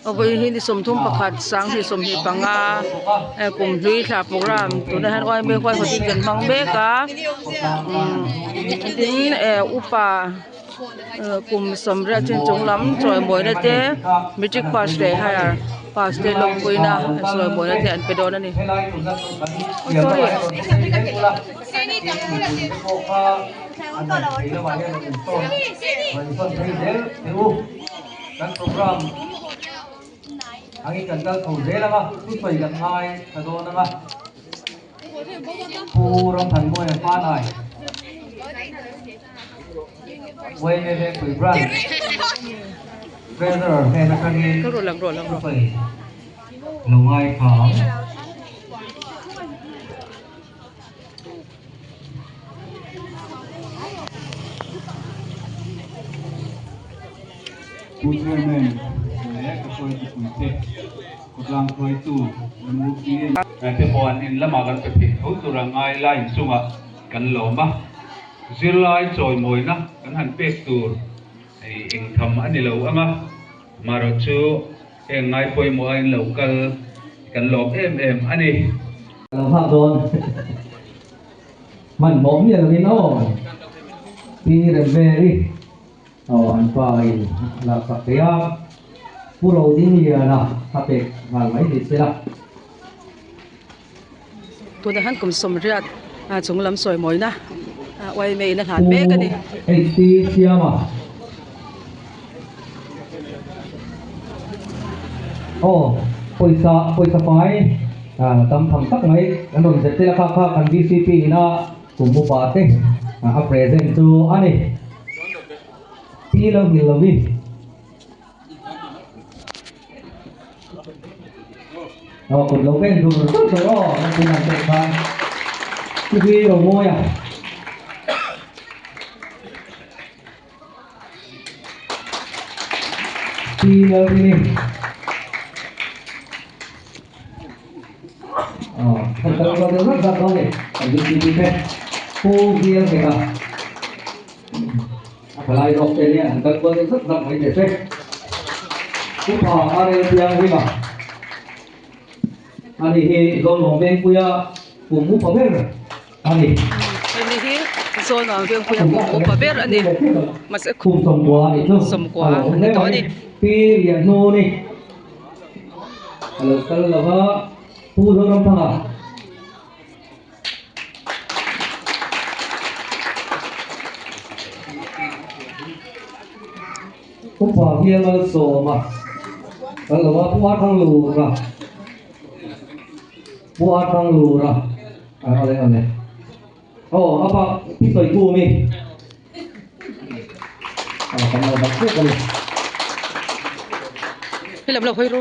Vawiin hi ni 31 2025 kum hlui thla program tunah hian yma huaihawtin kan hmang mek a umm tin upa kum 80 chin chung lam chawimawina te matric pass leh higher pass te lawmpuina chawimawina te an pe dawn a ni sorry. Kan program angin kan kal tho zel ang a, thusawi kan ngai tha dawn ang a. Pu Ramthanmawia Fanai, YMA Vengpui Branch Treasurer hnen atangin thusawi lo ngai tha ang. Pu Chairman leh ka hruaitu puite khawtlang hruaitu MUP te pawh an in lamah kan pe theih tho tur a ngai line chungah kan lawm a, zirlai chawimawina kan han pek tur eng tham a ni lo ang a, marawhchu Heng ngai pawimawh a in lo kal kan lawm em em a ni. Ka lo nghak dawn. Hmanhmawh miah lovin aw Pi Remveri aw an pa in a laksak thei a, Pu Rodingliana a pek nghal mai ni se la. Tunah hian kum 80 chung lam sawi mawina yma in a hlan mek a ni. Pu HT Siama Aw pawisa pawisa fai tam tham tak mai kan rawn zet tel a kha kha kan VCP ina kum upa te a present chu a ni. Pi lo nghilh lovin. Aw kut lo pen dur dur dur aw an tun ang pawh khan chu hi lo mawi a. Pi Lalrini aw kan kal kual deuh zat zat dawn a ni kan VCP te Pu Bialheka. A palai zawk te nia an kal kual deuh zat zat mai teh se. Upa Arel Thianghlim a ani hi Zawlnuam Vengpuia kum upa ber a ni. Hemi hi Zawlnuam Vengpuia kum upa ber a ni. Mahse kum 90 a nih chu. 90 a ni tawh a ni. Pi Lianhnuni a lo kal lova Pu Zoramthanga. Upa hian malsawm a kan lo a Pu Arthanglura Pu Arthanglura a awle awle aw a bak pi sawi tu mi aw kan lo bak vek a ni. Hi lam lo hawi ru.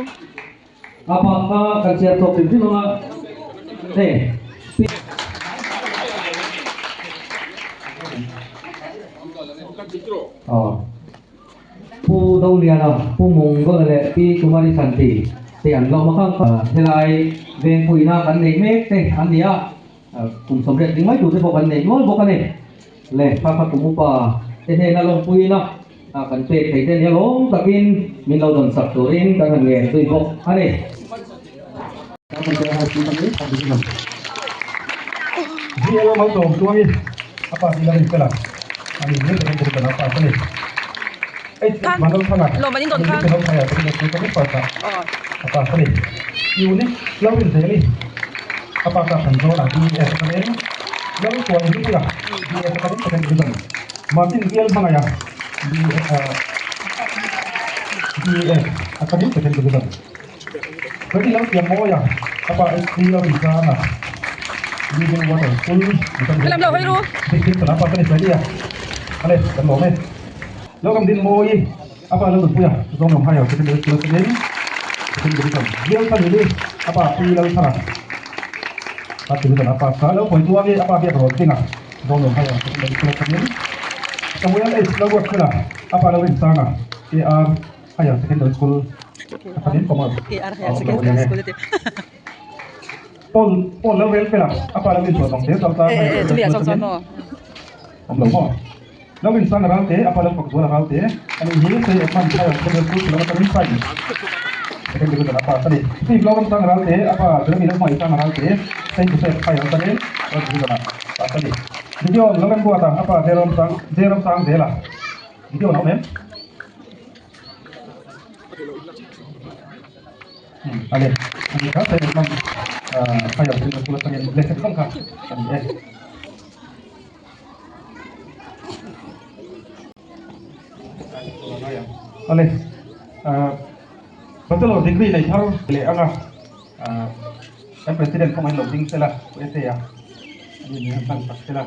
A bak kha kan chhiar chhuak hrim hrim ang a, hei aw Pu Doliana, Pu Munggola leh Pi Kumari Santi te an lawm a khang kha helai vengpuina kan neih mek te an ni a, kum 80 ding mai tur te pawh kan nei nual bawk a ni. Le kha kha kum upa te hnena lawmpuina kan pek thei te nia lawm takin min lo dawn sak turin kan han ngen zui bawk a ni. Martin bial hmangaih a BS a takin second division Freddy lo tiang mawi a a pa HC lo inchang a Living Water School District Sana pa ka ni Freddy a ale kan lawm e lo kam din mawi a pa lo nunpui a zawng lam higher secondary school atangin second division bial kha ni a pa Pi Lalthara third division a pa kha lo pawi tuangi a pa biak rawn ding a. Zawlnuam hai ang chu kan takin Samuel H Lalruatfela a pa lo rin sang a AR Higher Secondary School a thanin Commerce AR Higher Secondary School ati Paul Paul lo rel fela a pa lo rin chuan bang te Chaltlang Higher Secondary School atangin awm lo maw lo rin sang a ral te a pa lo fak zual a ral te ani hi Sei Edmund Higher Secondary School Shillong atangin Science. Second Division a pass a ni. Steve Lawrence-a Ralte, a pa Jeremy Lalhmangaihsanga Ralte, Saint Joseph Higher atangin First Division ah pass a ni. Gideon Lalremruata, a pa Jerome Sang Jerome Sangzela. Gideon a awm em? Ale, ani kha Saint Edmund Higher Secondary School atangin lehkha zawng kha a ni e. Ale, Bachelor degree nei thar leh anga kan President kawng an lo ding sela USA a ani ni an hman tak sela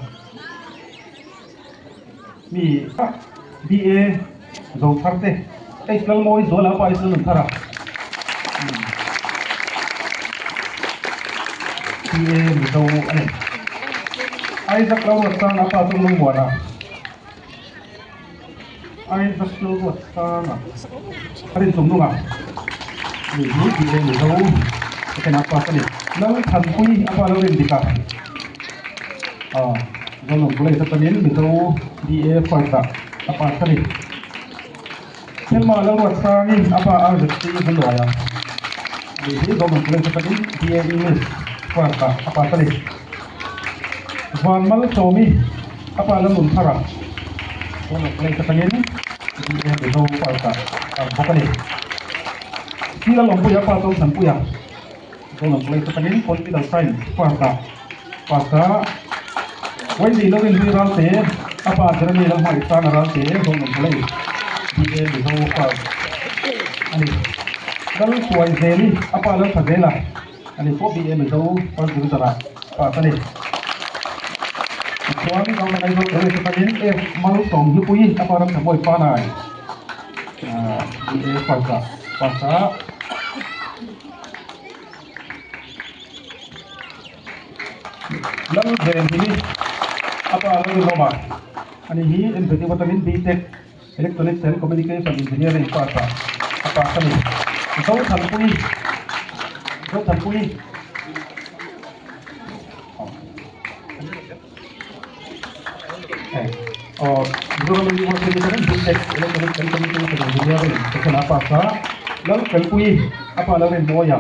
mi BA zo thar te hei Lalmawi Zuala pawh a Israel nun thar a BA Mizo a ni Isaac Lalruatsanga pa chu Lungmuana. Isaac Lalruatsanga a rinchawm nunga mi hi tih leh Mizo second a pass a ni. Lalthanpui a pa lo rin dik a, aw Zawlnawm College atangin Mizo BA first ah a pass a ni. Thelma Lalruatsangi a pa RZC Hluaia mi hi Zawlnawm College atangin BA English first ah a pass a ni. Vanmalsawmi a pa Lalnun Thara Zawlnawm College atangin BA Mizo first ah a awm bawk a ni. Sir Lalawmpuia a pa Chawngthanpuia Zawlnawm College atangin Political Science first ah pass a. Wendy Lovin Hlui Ralte a pa Jeremy Lalhmaisanga Ralte Zawlnawm College BA Mizo first a ni. Lalsuaizeli a pa Lalthazela Ani pawh BA Mizo First Division ah pass a ni. Tichuan Government Aizawl College atangin F Malsawm Hlupui a pa Ramthamuai Panai BA First ah pass a. Lalvenhimi a pa Lalrinawma ani hi MZU atangin BTech Electronics and Communication Engineering pass ah a pass a ni. Zothanpui Zothanpui Aw Mizoram University atangin BTech Electronics and Communication Engineering section ah a pass a. Lalfelpui a pa Lalrinmawia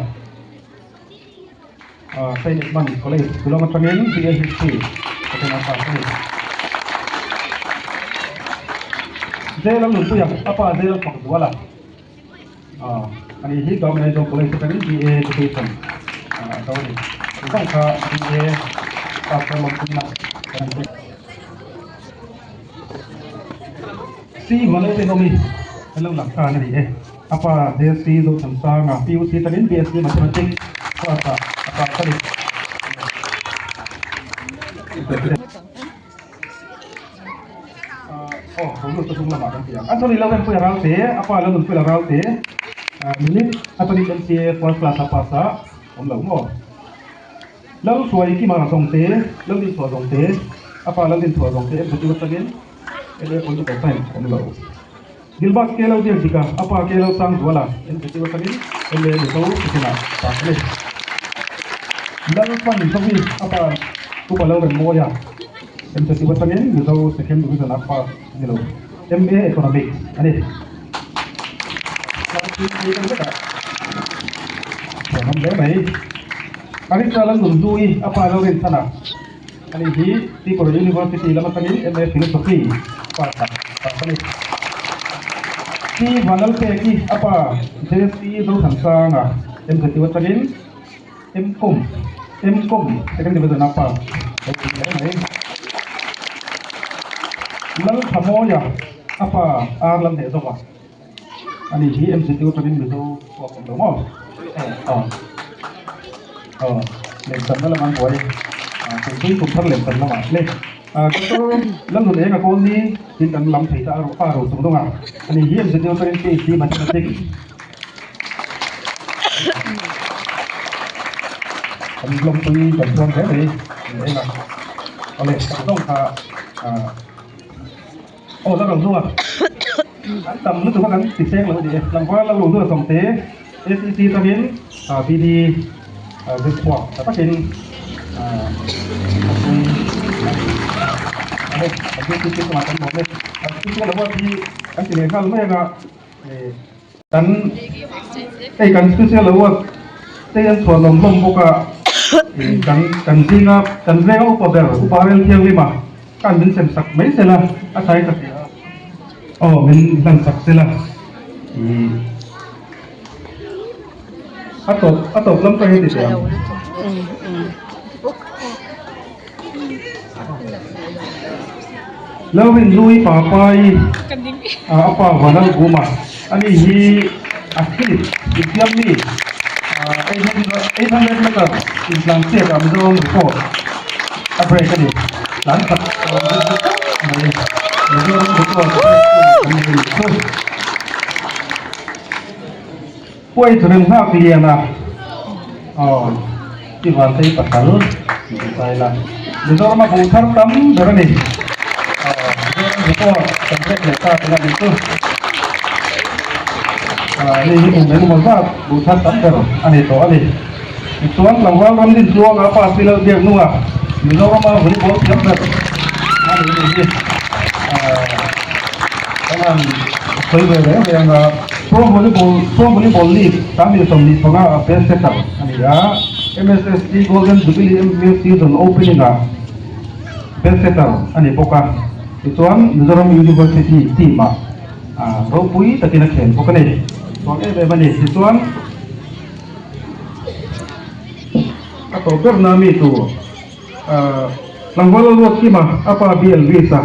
Saint Edmund College Shillong atangin BA History section ah pass a ni. Jail Lalnunpuia a pa Jail Fakzuala ani hi Government Aizawl College atangin BA Education a zo a ni. Engvang kha BA pass a lawmpuina kan an pek. C Vanlaltenawmi an lo lang tan a ni e. A pa JC Zothansanga PUC atangin BSc Mathematics class ah a pass a ni. Aw ho lut ta chung lamah kan ti ang. Anthony Lalrempuia Ralte, a pa Lalnunpuia Ralte, minute atangin MCA first class a pass a awm lo maw? Lalhruai Kima Zawngte, Laldinchhuah Zawngte, a pa Laldinchhuah Zawngte MZU atangin MA Political Science awm lo. Gilbert Ke lo diak dik a, a pa Ke lo sang zual a, MZU atangin MA Mizo Thisen ah pass a ni. Lalpan Zovi, a pa Upa Lalremmawi a, MZU atangin Mizo Second Division ah pass a ni lo, MA Economics a ni. Hle mai. Arisa Lalnunhlui a pa lo rinchhan a, ani hi Tripura University lam atangin MA Philosophy pass a pass a ni. Pi Vanlalpeki a pa JC Zothansanga MZU atangin M.Com M.Com second division a pass lo ti hle mai. Lalthamawia a pa R Lalhneh zawk a. Ani hi MZU atangin Mizo pawh a awm lo maw? Aw aw lemchanna lam an buai kum tui kum thar lemchan lamah le Doctor Lalnun Enga Kawlni tin kan lam thei ta a pa ro chung dawng a ani hi MZU atangin PhD Mathematics kan lawmpui kan chuan hle mai Enga awle kan zawng kha Aw la ro zuah an tam lutuk a kan ti seng lo a ni e. Tlangval la ro zuah sawmte SEC atangin BD zir chhuak ta takin a pui a ni. Ane kan BCC chungah kan lawm e. Kan BCC lo hi kan ti leh nghal mai anga. Kan hei kan special award te an chhuah lawm hlawm bawk a, kan kan zinga kan venga upa ber upa rel thianghlim a khan min sem sak mai sela a thain ka hria a, aw min hlan sak sela ih a tawp a tawp lam pawh hi ti teh ang. Lalrinhlui Papai a pa Vanal Guma ani hi athlete infiam mi 800 meter intlan chiat ah Mizoram record a break a ni. Tlan khat mai Mizoram record break tu an ni chu. Puai thurin nghak lian a, aw i vantei pasal tih ti ta ila. Mizoram a buh thar tam ber a ni. Aw Mizoram record kan rek leh ta tih a nih chu. Aw hei hi kum engemaw zat buh thar tam ber a ni tawh a ni. Tichuan tlangval ram din tluanga pa Silal biak nunga Mizoram a volleyball thiam ber a ni nih hi. Aw kan han sawi ve reng reng a. Pro Volleyball Pro Volleyball League 2025 ah best setter a ni a, MSSC Golden Jubilee MVA Season Opening ah best setter a ni bawk a, tichuan Mizoram University team ah ropui takin a khel bawk a ni. Chuang em em a ni. Tichuan a tawp berna mi tur Tlangval Lalruatkima a pa BL Visa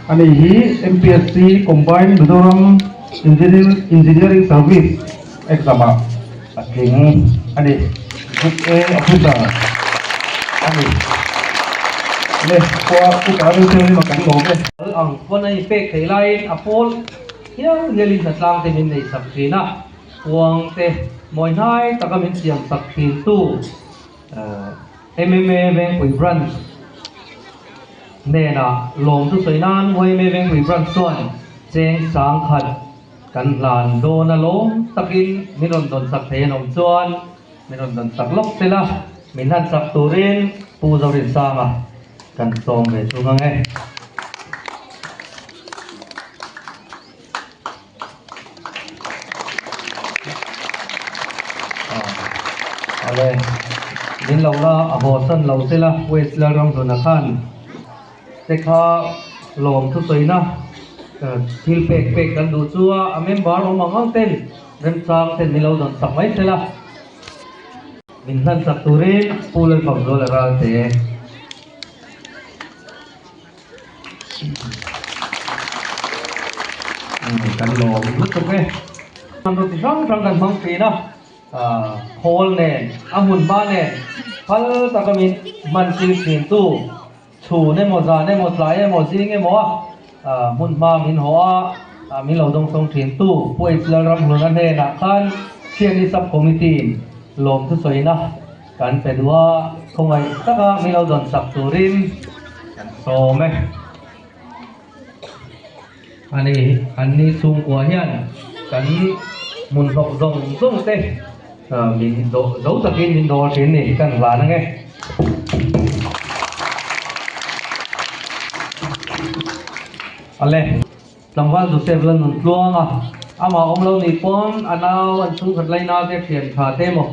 a ni hi MPSC Combined Mizoram Engineering Service exam ah a tling a ni. Group A officer a ni. Le khua upa ru thianghlim a kan lawm e. Kal ang pawn a inpek theih laiin a pawl hial hialin hnatlang te min nei sak thin a, kuang te mawi hnai taka min siam sak thin tu MMA Vengpui Branch hnenah lawm chu sawi nan YMA Vengpui Branch chuan cheng sangkhat kan hlan dawn a lawm takin min rawn dawn sak thei an awm chuan min rawn dawn sak lawk sela min hlan sak turin Pu Zorinsanga kan sawm ve thung ang e. Awle, min lo la a haw san lo sela West Lalramhluna khan te kha lawm thusawiina thil pek pek kan duh chu a, a member awm ang ang ten remchang ten min lo dawn sak mai sela min hlan sak turin Pu Lalfakzuala Ralte. Kan lawm lutuk e. Hmanraw chi hrang hrang kan hmang thin a, khawl nen, a hmun hma nen phal taka min hman tir thin tu chhun emaw zan emaw tlai emaw zing emaw a hmun hma min haw a, min lo dawngsawng thin tu Pu H Lalramhluna hnenah khan Thianni Sub Committee in lawm thusawina Kan pe duh a, khawngaih taka min lo dawn sak turin kan sawm e. Ani anni chhungkua hian kan hmun hlawk zawng zawng te min dawh zo takin min dawl thin ni kan hlan ang e. Ale. Tlangval Joseph la nun tluang a, amah awm lo nih pawn a nau an chhungkhat laina te thian tha te emaw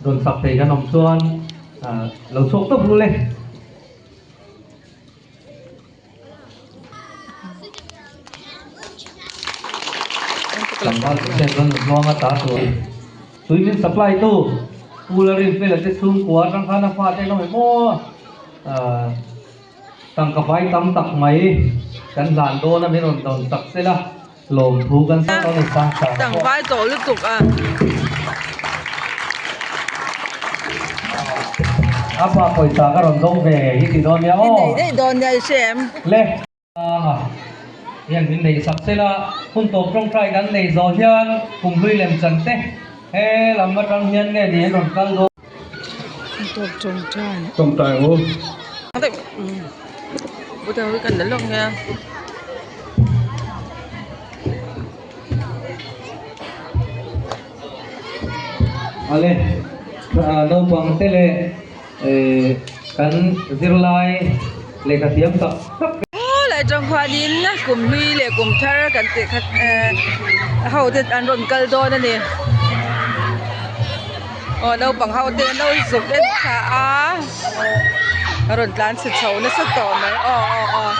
rawn sak thei kan awm chuan lo chhuak tawp ru le. Tlangval Joseph la nun tluang a ta tur tui min supply tu Pu Lalrinfela te chhungkua atang khan a fate an awm em aw. Tangka vai tam tak mai kan hlan dawn a min rawn dawn tak sel a, lawmthu kan sawi dawn a ni sang sang Tang pawh. vai tawh lutuk a. A pa pawisa ka rawn dawng ve hi ti dawn nia I aw. nei daih dawn nia i hre em? Le. Anga hian min nei sak sel a, hun tawp tawngtai kan nei zawh hian kum hlui lem chan te he lam atang hian nge ni an rawn kal dawn. Hun tawp tawngtai. Tawngtai ang u. Kan la lawk nia. Ale naupang te leh kan zirlai lehkha thiam tak tak te. Atang khuanin kum hlui leh kum thar kan tih kha ehh ho te an rawn kal dawn a ni. Aw naupang ho te an lo zuk en thla a a rawn tlan chhe chho nasa tawh mai aw aw aw.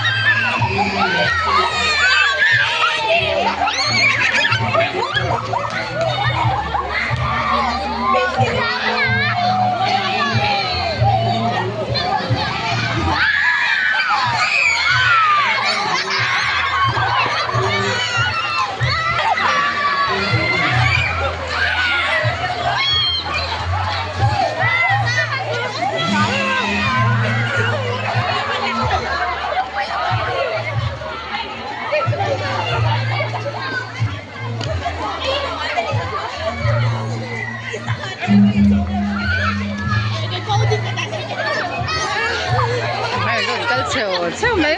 Hei rawn kal chho chho mai.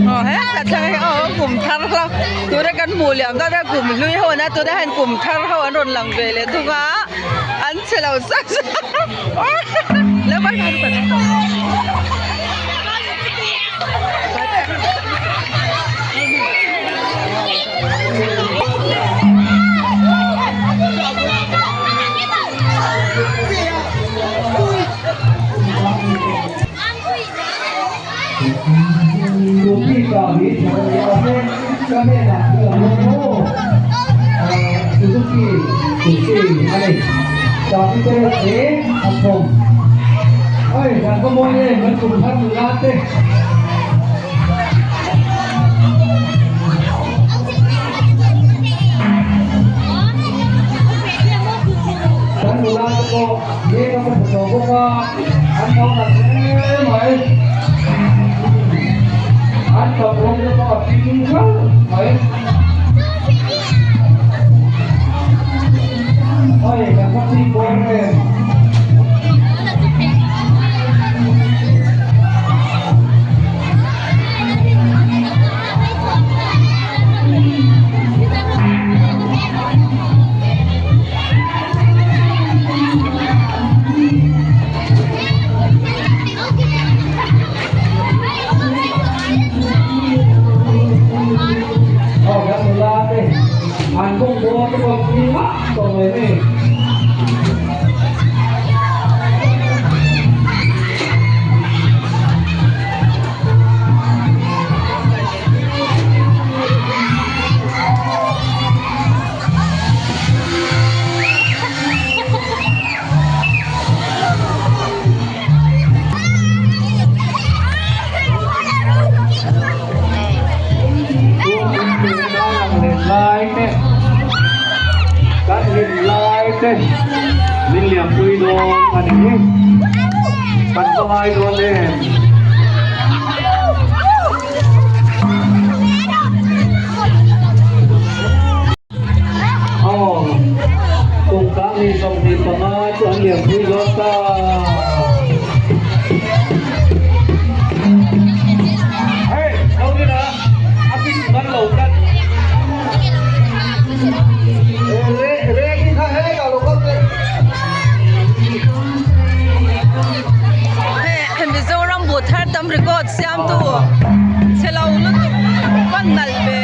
Aw hetah thlang hi aw kum thar ho tuna kan hmuh liam tak te kum hlui ho an nia tunah hian kum thar ho an rawn lang ve leh thung a an che lo zak zak Mizoram buh thar tam record siamtu chhe lo lutuk pan nalh ve.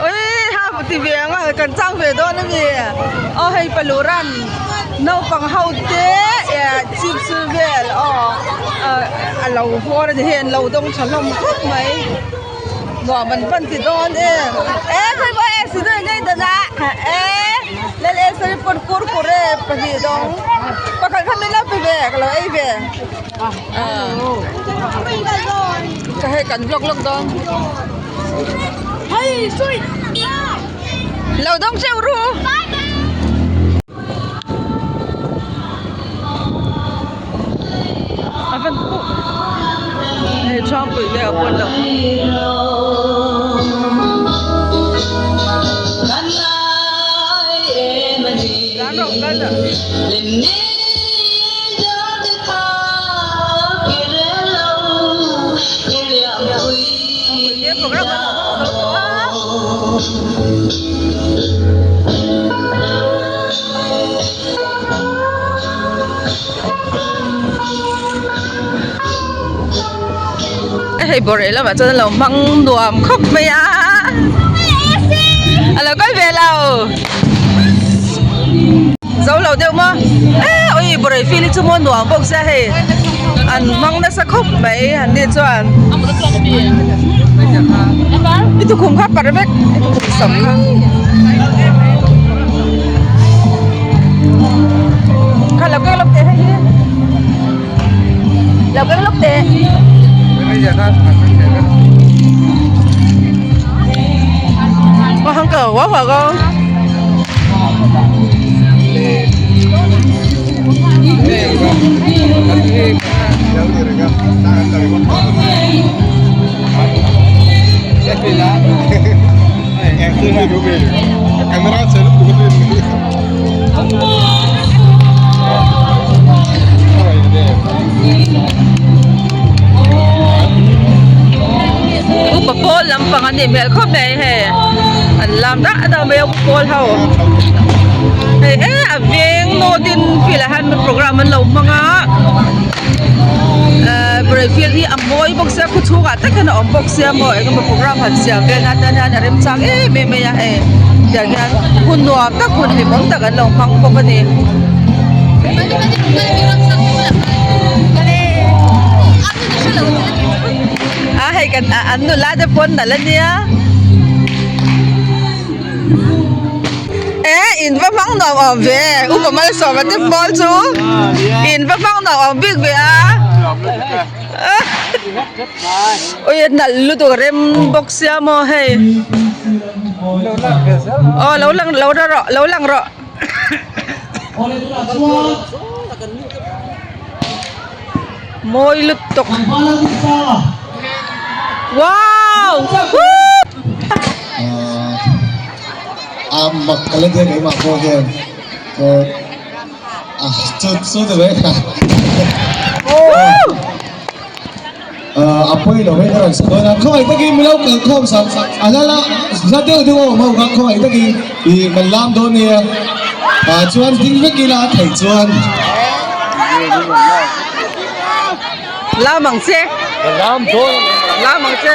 Ui ha ti ve ang a kan chang ve dawn a mi aw hei paluran naupang ho te eh chips vel aw a lo hawr a ni hei an lo dawng tha hlawm khawp mai nuam an pan ti dawn em e khawi maw e si daih ngei dan a e lal e sorry pawn kurkure pahnih dawng pakhat kha min lo pe ve ka lo ei ve. Ka hei kan vlog lawk dawn. Lo dawng cheu ru. A van puk. Hei thuang pui ve a pawn lo. Lan rawh kal a. Hei bawrh lamah chuan a lo hmang nuam khawp mai a a lo kal ve lo. Zo lo deuh maw eh ui bawrei feel hi chu maw nuam bawk sia hei an hmang nasa khawp mai an ni chuan i tukhum kha parh vek i tukhum sam kha kha lo keng lawk teh hei hi lo keng lawk teh. Quá quá con. Upa pawl lampang a nih hmel khawp mai hei an lam dah dah mai a upa pawl ho hei e a veng nawt in field ah hian program an lo hmang a ehh bawrei field hi a mawi bawk sia khaw chhungah tak hian a awm bawk sia maw eng emaw program han siam vel na tan hian a remchang em em mai a hei tiang hian hun nuam tak hun hlimawm tak an lo hmang bawk a ni. A hei kan an nula te pawn nalh ania eh in va hmang nuam awm ve upa malsawma te pawl chu in va hmang nuam awm bik ve a ui a nalh lutuk a rem bawk sia maw hei aw lo lang lo la rawh lo lang rawh. Mawi lutuk wow woo A mak ka la diak engmah pawh hian a chu chu ti mai kha a pawi lo hei ka rawn sa dawn a khawngaih takin milo kal khawm sak a la la hla deuh deuh a awm ho kha khawngaih takin ih kan lam dawn nia ah chuan ding vek ila a theih chuan. Lam ang che. Lam dawn. Lam ang che.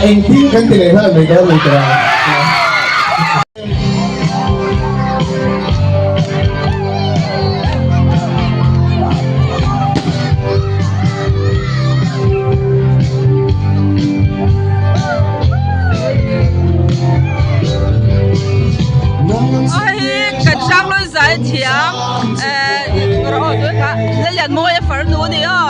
Engtin kan ti leh nghal mai dawn mai tawh a. Kan hranglawi zai thiam Lallianmawia farnu a ni aw.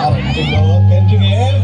A ring lo kan ring em?